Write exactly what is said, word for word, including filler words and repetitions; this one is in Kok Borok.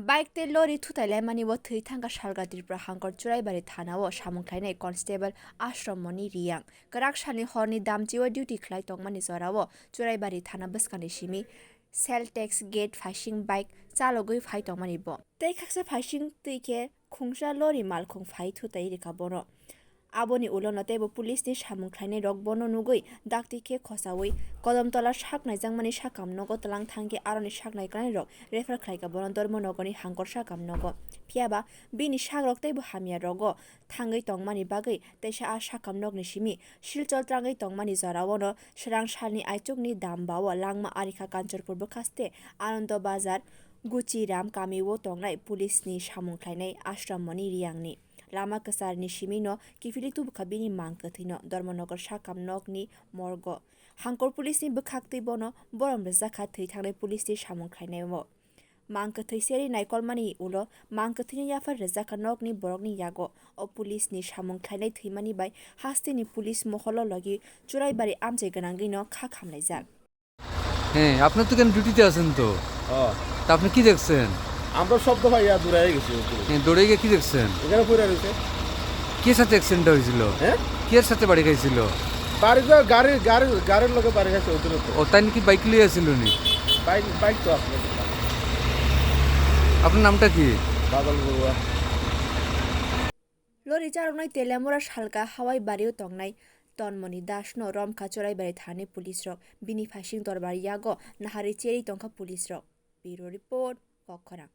Bike tei lorry thutai laimani o thwi thangkha Salka Tripura Hangkor Churaibari Thana o samung khlainai Constable Ashram Moni Riyang. Kwrak salni horni damchi o duty khlai tongmani jora o Churaibari Thana bwskangni simi Cell Tax Gate phaising bike chalogwi phai tongmani bo. Tei khaksa phaising twi khe khungsa lorry malkhung phai thutai rikha bono. Aboni ulo no teibo police ni samung khlainai rok bono nugwi dakti khe khosaui Kodamtola sak naijakmani sakam nogo tlang thangkhe aroni sak naikanai rok refer khlaikha bono Dharmanagar ni Hangkor sakam nogo. Phiyaba bini sak rok teibo hamya rogo thangwi tongmani bagwi teisa a sakam nokni simi Silchar twrangwi tongmani jorao no swrang salni aichukni dam bao langma arikha Kanchanpur bwkhaste Anando Bazar Guchiram kamio tongnai police ni samung khlainai Ashram Moni Riyangni. Lama kwcharni simino kiphilwi tubukha bini mang kwthwino Dharmanagar sakam nokni morgo. Hangkor police ni bwkhaktwi bono borom rwjakha thwi thangnai police ni samung khlainaio. Mang kwthwi serwi naikolmani ulo mang kwthwino yaphar rwjakha nokni borokni yago. O police ni samung khlainai thwimani bai hasteni police moholo logi Churaibari amchai gwnangwino kha khamlaijak. হ্যাঁ, আপনি তো কেন ডিউটিতে আছেন তো? ও। তা আপনি কি দেখছেন? আমরা শব্দ পাইয়া দৌড়াই গেছি ওদিকে। হ্যাঁ, দৌড়ে গিয়ে কি দেখছেন? এখানে পড়ে রয়েছে। কে সাথে অ্যাক্সিডেন্টটা হয়েছিল? হ্যাঁ? কে সাথে বাড়ি খাইছিল? বাড়িতে গাড়ি, গাড়ি, গাড়ির লগে বাড়ি খাইছে ওদিকে তো। ও, তাই নাকি বাইক লইয়া ছিল নি? বাইক, বাইক তো আসলে। আপনার নামটা কি? বাদল Barua. Lorry charoknai Telemura Salka hawai bario tongnai Tonmoni Das no romkha Churaibari thani police rok, bini phaising dorbar yago nahari cherwi tongkha police rok. Bureau Report, Kokkhorang.